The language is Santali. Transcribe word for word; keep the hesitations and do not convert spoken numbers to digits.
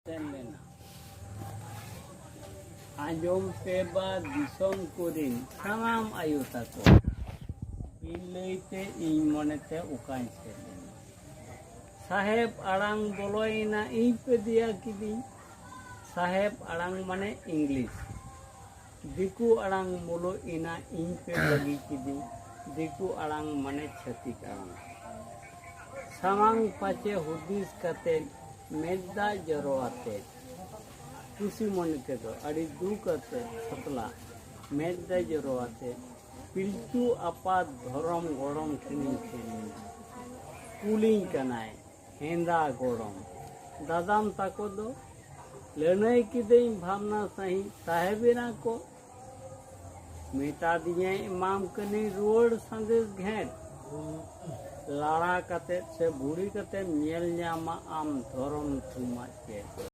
ᱥᱮᱱ ᱞᱮᱱᱟ᱾ ᱟᱸᱡᱚᱢ ᱯᱮ ᱵᱟ ᱫᱤᱥᱚᱢ ᱠᱚᱨᱤᱱ ᱥᱟᱱᱟᱢ ᱟᱭᱳ ᱛᱟᱠᱚ, ᱵᱤᱱ ᱞᱟᱹᱭᱛᱮ ᱤᱧ ᱢᱚᱱᱮᱛᱮ ᱚᱠᱟᱧ ᱥᱮᱱ ᱞᱮᱱᱟ᱾ ᱥᱟᱦᱮᱵ ᱟᱲᱟᱝ ᱵᱚᱞᱚᱭᱮᱱᱟ, ᱤᱧ ᱯᱮ ᱫᱮᱭᱟ ᱠᱤᱫᱤᱧ᱾ ᱥᱟᱦᱮᱵ ᱟᱲᱟᱝ ᱢᱟᱱᱮ ᱤᱝᱞᱤᱥ᱾ ᱫᱤᱠᱩ ᱟᱲᱟᱝ ᱢᱩᱞᱩᱜ ᱮᱱᱟ, ᱤᱧ ᱯᱮ ᱵᱟᱹᱜᱤ ᱠᱤᱫᱤᱧ᱾ ᱫᱤᱠᱩ ᱟᱲᱟᱝ ᱢᱟᱱᱮ ᱪᱷᱟᱹᱛᱤᱠ ᱟᱲᱟᱝ᱾ ᱥᱟᱢᱟᱝ ᱯᱟᱪᱮ ᱦᱩᱫᱤᱥ ᱠᱟᱛᱮ, ᱢᱮᱫ ᱫᱟᱜ ᱡᱚᱨᱚ ᱟᱛᱮ, ᱠᱩᱥᱤ ᱢᱚᱱᱮ ᱛᱮᱫᱚ ᱟᱹᱰᱤ ᱫᱩᱠ ᱟᱛᱮ ᱥᱟᱛᱞᱟ, ᱢᱮᱫ ᱫᱟᱜ ᱡᱚᱨᱚ ᱟᱛᱮ, ᱯᱤᱞᱪᱩ ᱟᱯᱟᱛ ᱫᱷᱚᱨᱚᱢ ᱜᱚᱲᱚᱢ ᱴᱷᱮᱱᱤᱧ ᱥᱮᱱ ᱮᱱᱟ᱾ ᱠᱩᱞᱤᱧ ᱠᱟᱱᱟᱭ ᱦᱮᱸᱫᱟ ᱜᱚᱲᱚᱢ, ᱫᱟᱫᱟᱢ ᱛᱟᱠᱚ ᱫᱚ? ᱞᱟᱹᱱᱟᱹᱭ ᱠᱤᱫᱟᱹᱧ ᱵᱷᱟᱵᱽᱱᱟ ᱥᱟᱺᱦᱤᱡ, ᱥᱟᱦᱮᱵᱮᱱᱟ ᱠᱚ, ᱢᱮᱛᱟ ᱫᱤᱧᱟᱭ ᱮᱢᱟᱢ ᱠᱟᱹᱱᱟᱹᱧ ᱨᱩᱣᱟᱹᱲ ᱥᱟᱸᱫᱮᱥ ᱜᱷᱮᱸᱴ᱾ ᱞᱟᱲᱟ ᱠᱟᱛᱮ ᱥᱮ ᱵᱷᱩᱲᱤ ᱠᱟᱛᱮᱢ ᱧᱮᱞ ᱧᱟᱢᱟ ᱟᱢ ᱫᱷᱚᱨᱚᱢ ᱛᱷᱩᱢᱟᱜ ᱪᱮᱫ᱾